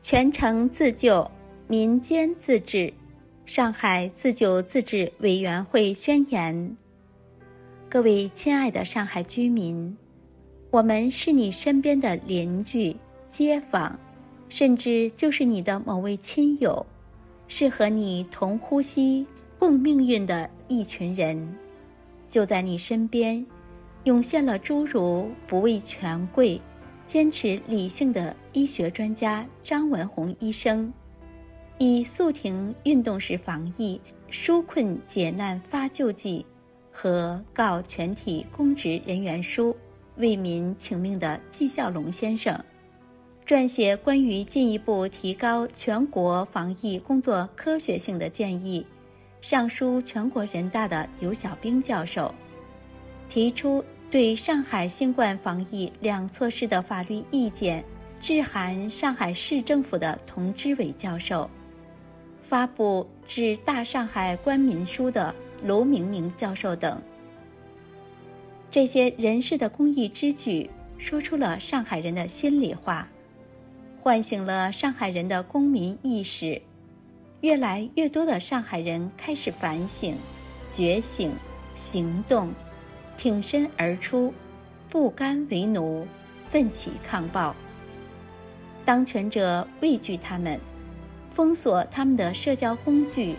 全城自救，民间自治。上海自救自治委员会宣言：各位亲爱的上海居民，我们是你身边的邻居、街坊，甚至就是你的某位亲友，是和你同呼吸、共命运的一群人。就在你身边，涌现了诸如不畏权贵、坚持理性的医学专家张文宏医生，以速停运动式防疫、纾困解难发救济和告全体公职人员书为民请命的纪晓龙先生，撰写关于进一步提高全国防疫工作科学性的建议，上书全国人大的刘小兵教授，提出对上海新冠防疫两措施的法律意见，致函上海市政府的童之伟教授，发布致大上海官民书的卢明明教授等。这些人士的公益之举，说出了上海人的心里话，唤醒了上海人的公民意识。越来越多的上海人开始反省、觉醒、行动，挺身而出，不甘为奴，奋起抗暴。当权者畏惧他们，封锁他们的社交工具，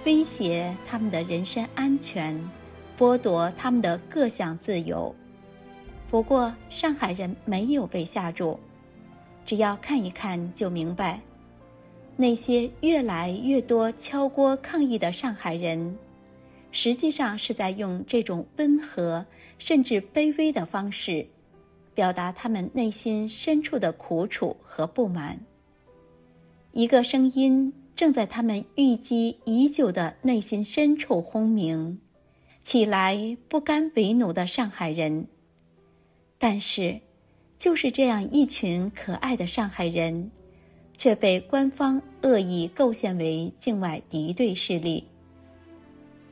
威胁他们的人身安全，剥夺他们的各项自由。不过，上海人没有被吓住，只要看一看就明白，那些越来越多敲锅抗议的上海人，实际上是在用这种温和甚至卑微的方式，表达他们内心深处的苦楚和不满。一个声音正在他们郁积已久的内心深处轰鸣：“起来，不甘为奴的上海人！”但是，就是这样一群可爱的上海人，却被官方恶意构陷为境外敌对势力。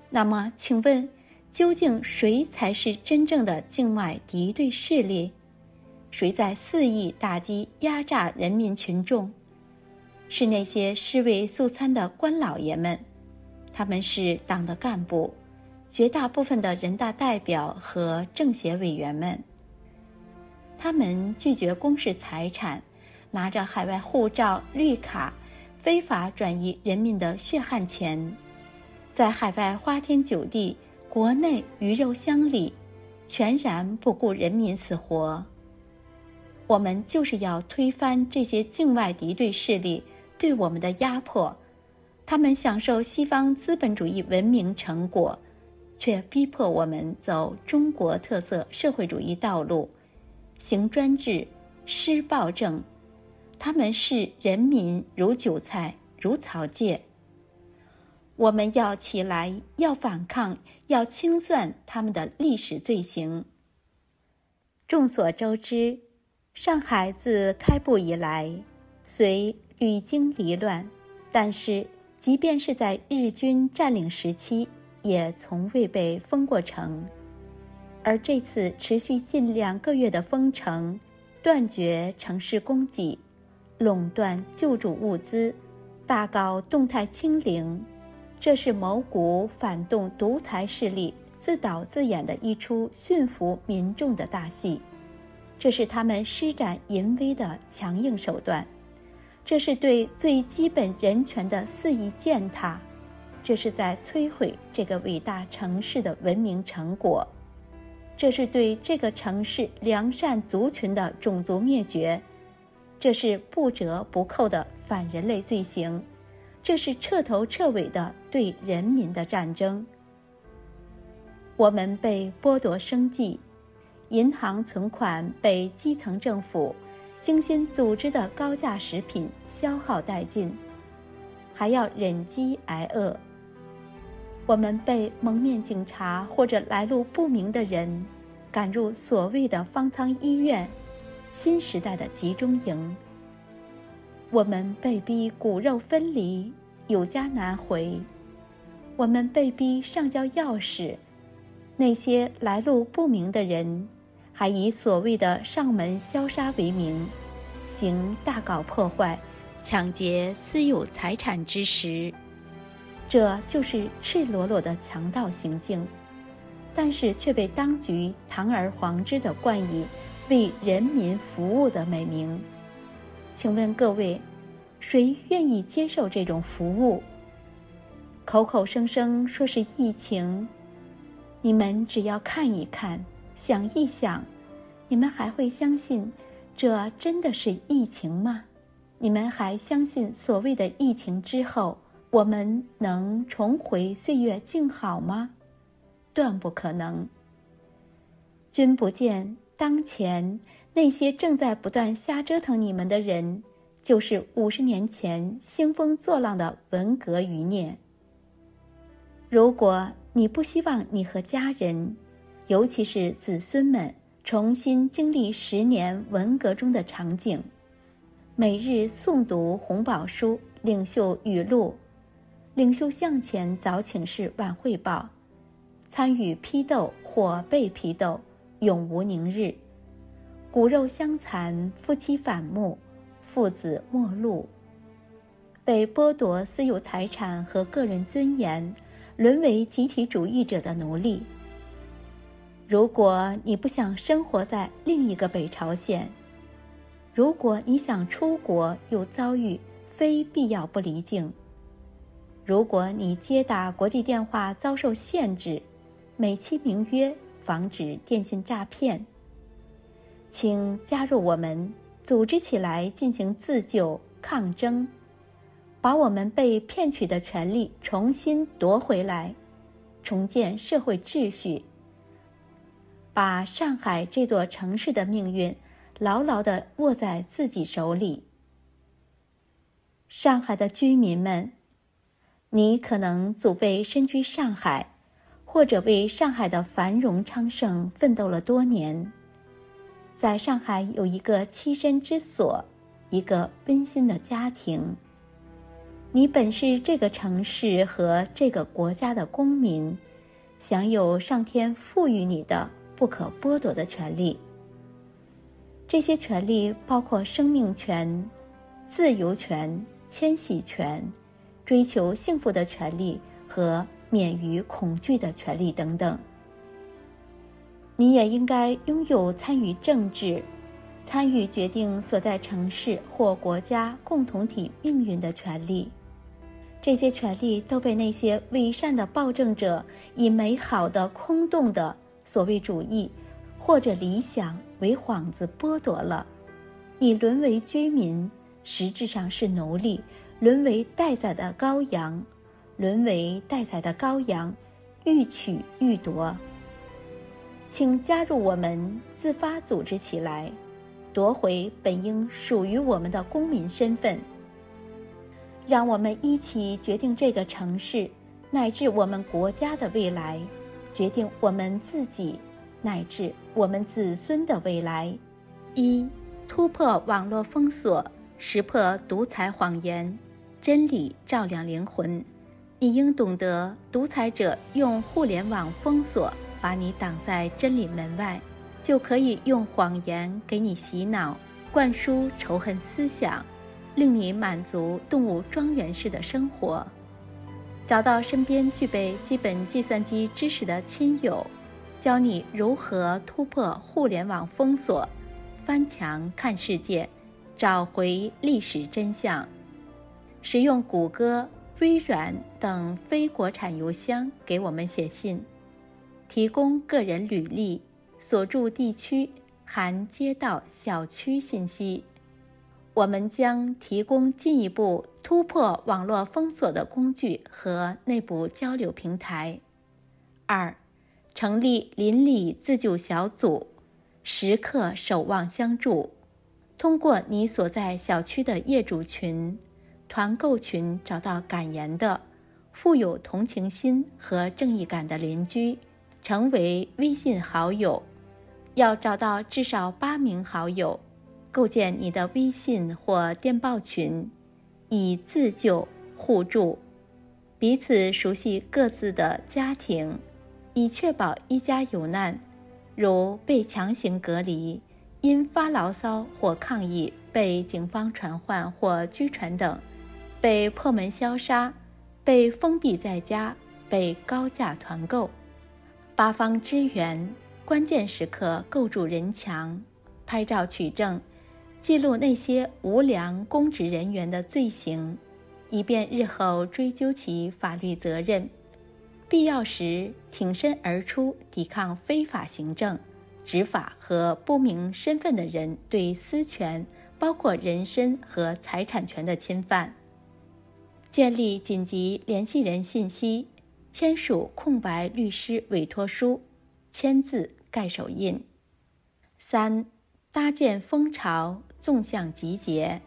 那么，请问，究竟谁才是真正的境外敌对势力？谁在肆意打击、压榨人民群众？是那些尸位素餐的官老爷们，他们是党的干部，绝大部分的人大代表和政协委员们。他们拒绝公示财产，拿着海外护照、绿卡，非法转移人民的血汗钱，在海外花天酒地，国内鱼肉乡里，全然不顾人民死活。我们就是要推翻这些境外敌对势力对我们的压迫，他们享受西方资本主义文明成果，却逼迫我们走中国特色社会主义道路，行专制、施暴政。他们视人民如韭菜、如草芥。我们要起来，要反抗，要清算他们的历史罪行。众所周知，上海自开埠以来，虽屡经离乱，但是即便是在日军占领时期，也从未被封过城。而这次持续近2个月的封城，断绝城市供给，垄断救助物资，大搞动态清零，这是某股反动独裁势力自导自演的一出驯服民众的大戏，这是他们施展淫威的强硬手段。这是对最基本人权的肆意践踏，这是在摧毁这个伟大城市的文明成果，这是对这个城市良善族群的种族灭绝，这是不折不扣的反人类罪行，这是彻头彻尾的对人民的战争。我们被剥夺生计，银行存款被基层政府精心组织的高价食品消耗殆尽，还要忍饥挨饿。我们被蒙面警察或者来路不明的人赶入所谓的方舱医院，新时代的集中营。我们被逼骨肉分离，有家难回。我们被逼上交钥匙，那些来路不明的人，还以所谓的上门消杀为名，行大搞破坏、抢劫私有财产之实。这就是赤裸裸的强盗行径，但是却被当局堂而皇之的冠以为人民服务的美名。请问各位，谁愿意接受这种服务？口口声声说是疫情，你们只要看一看，想一想，你们还会相信这真的是疫情吗？你们还相信所谓的疫情之后，我们能重回岁月静好吗？断不可能。君不见当前那些正在不断瞎折腾你们的人，就是50年前兴风作浪的文革余孽。如果你不希望你和家人，尤其是子孙们，重新经历10年文革中的场景，每日诵读红宝书、领袖语录、领袖向前早请示晚汇报，参与批斗或被批斗，永无宁日；骨肉相残，夫妻反目，父子陌路，被剥夺私有财产和个人尊严，沦为集体主义者的奴隶。如果你不想生活在另一个北朝鲜，如果你想出国又遭遇非必要不离境，如果你接打国际电话遭受限制，美其名曰防止电信诈骗，请加入我们，组织起来进行自救抗争，把我们被骗取的权利重新夺回来，重建社会秩序，把上海这座城市的命运牢牢地握在自己手里。上海的居民们，你可能祖辈身居上海，或者为上海的繁荣昌盛奋斗了多年，在上海有一个栖身之所，一个温馨的家庭。你本是这个城市和这个国家的公民，享有上天赋予你的不可剥夺的权利。这些权利包括生命权、自由权、迁徙权、追求幸福的权利和免于恐惧的权利等等。你也应该拥有参与政治、参与决定所在城市或国家共同体命运的权利。这些权利都被那些伪善的暴政者以美好的、空洞的所谓主义或者理想为幌子剥夺了。你沦为居民，实质上是奴隶，沦为待宰的羔羊，沦为待宰的羔羊，欲取欲夺。请加入我们，自发组织起来，夺回本应属于我们的公民身份。让我们一起决定这个城市乃至我们国家的未来，决定我们自己乃至我们子孙的未来。一、突破网络封锁，识破独裁谎言，真理照亮灵魂。你应懂得，独裁者用互联网封锁，把你挡在真理门外，就可以用谎言给你洗脑，灌输仇恨思想，令你满足动物庄园式的生活。找到身边具备基本计算机知识的亲友，教你如何突破互联网封锁，翻墙看世界，找回历史真相。使用谷歌、微软等非国产邮箱给我们写信，提供个人履历、所住地区含街道、小区信息。我们将提供进一步突破网络封锁的工具和内部交流平台。二、成立邻里自救小组，时刻守望相助。通过你所在小区的业主群、团购群找到敢言的、富有同情心和正义感的邻居，成为微信好友。要找到至少8名好友，构建你的微信或电报群，以自救互助，彼此熟悉各自的家庭，以确保一家有难，如被强行隔离、因发牢骚或抗议被警方传唤或拘传等，被破门消杀，被封闭在家，被高价团购，八方支援，关键时刻构筑人墙，拍照取证，记录那些无良公职人员的罪行，以便日后追究其法律责任。必要时挺身而出，抵抗非法行政、执法和不明身份的人对私权，包括人身和财产权的侵犯。建立紧急联系人信息，签署空白律师委托书，签字盖手印。三、搭建蜂巢，纵向集结。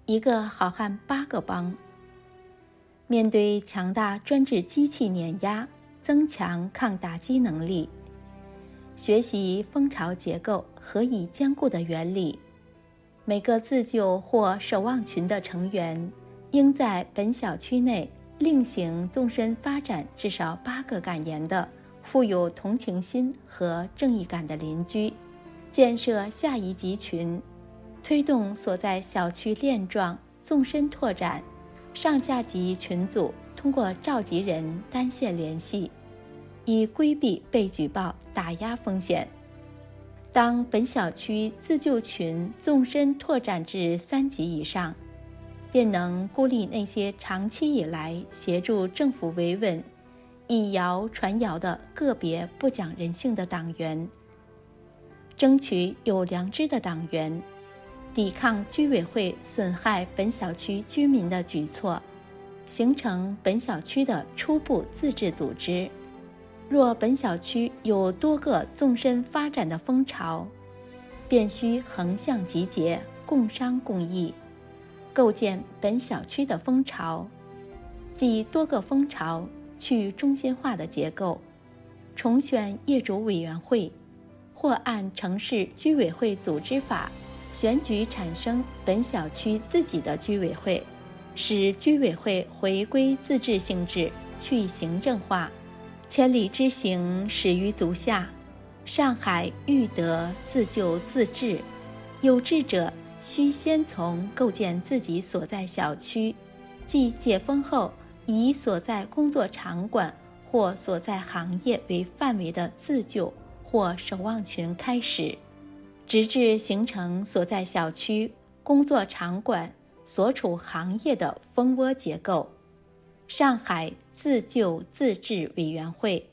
一个好汉八个帮。面对强大专制机器碾压，增强抗打击能力。学习蜂巢结构何以坚固的原理。每个自救或守望群的成员，应在本小区内另行纵深发展至少八个敢言的、富有同情心和正义感的邻居，建设下一级群，推动所在小区链状纵深拓展。上下级群组通过召集人单线联系，以规避被举报打压风险。当本小区自救群纵深拓展至三级以上，便能孤立那些长期以来协助政府维稳、以谣传谣的个别不讲人性的党员，争取有良知的党员，抵抗居委会损害本小区居民的举措，形成本小区的初步自治组织。若本小区有多个纵深发展的蜂巢，便需横向集结，共商共议，构建本小区的蜂巢，即多个蜂巢去中心化的结构，重选业主委员会，或按城市居委会组织法选举产生本小区自己的居委会，使居委会回归自治性质，去行政化。千里之行，始于足下。上海欲得自救自治，有志者须先从构建自己所在小区，即解封后以所在工作场馆或所在行业为范围的自救或守望群开始，直至形成所在小区、工作场馆、所处行业的蜂窝结构。上海自救自治委员会。